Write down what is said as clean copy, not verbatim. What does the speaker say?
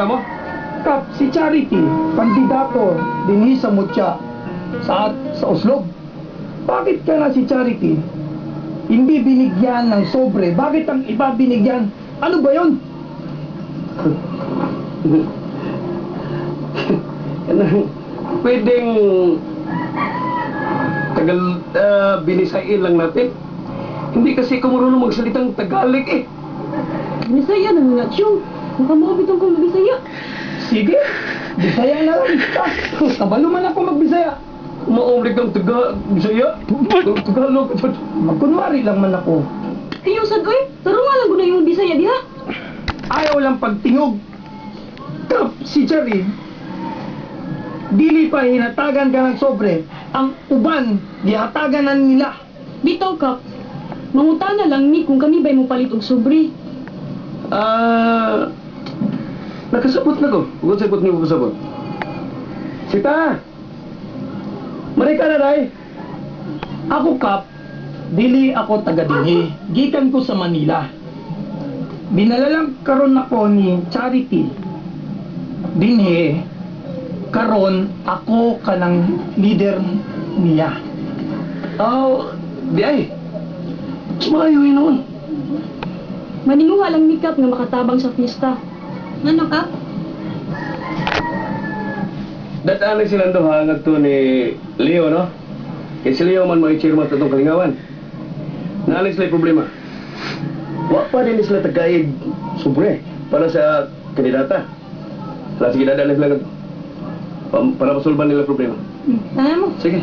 pa mo? Kap, si Charity, kandidato dinhi sa Mutya sa Oslob. Bakit ka na si Charity hindi binigyan ng sobre? Bakit ang iba binigyan? Ano ba yon? Ano, pwedeng tagal binisain lang natin. Hindi kasi ako marunong magsalitang Tagalog eh. Bisaya na nga, Chong. Makamao bitong kong Bisaya. Sige, Bisaya na lang. Kabalo man ako magbisaya. Maumlig ng Bisaya. Tagalog. Magkunwari lang man ako. Ayaw sad oy, tarunga lang gud yung Bisaya diha. Ayaw lang pagtingog. Kap, si Cherry, dili pa hinatagan ka ng sobre. Ang uban, gihatagan na nila. Bitaw, Kap. Mangutana lang mi kung kami ba'y mopalit og sobre. Nakasabot na ko. Huwag sabot niyo pasabot. Sita! Marika na, day! Ako, Kap, dili ako taga dinhi. Gikan ko sa Manila. Dinala lang karon ako ni Charity. Dinhi, karon ako kanang leader niya. Oh, di ay. Mas maayo yun noon. Maninguha lang mi, Kap, nga makatabang sa fiesta. Ano, Kap? Dataan silang duha ngadto ni Leo, no? Kay si Leo man may chairman sa atong kalingawan. Naalis sila problema. Wa pa din sila tagaig sobre para sa kandidata. Wala, sige, dadaan sila ngadto. Para masolban nila problema. Tama mo. Sige.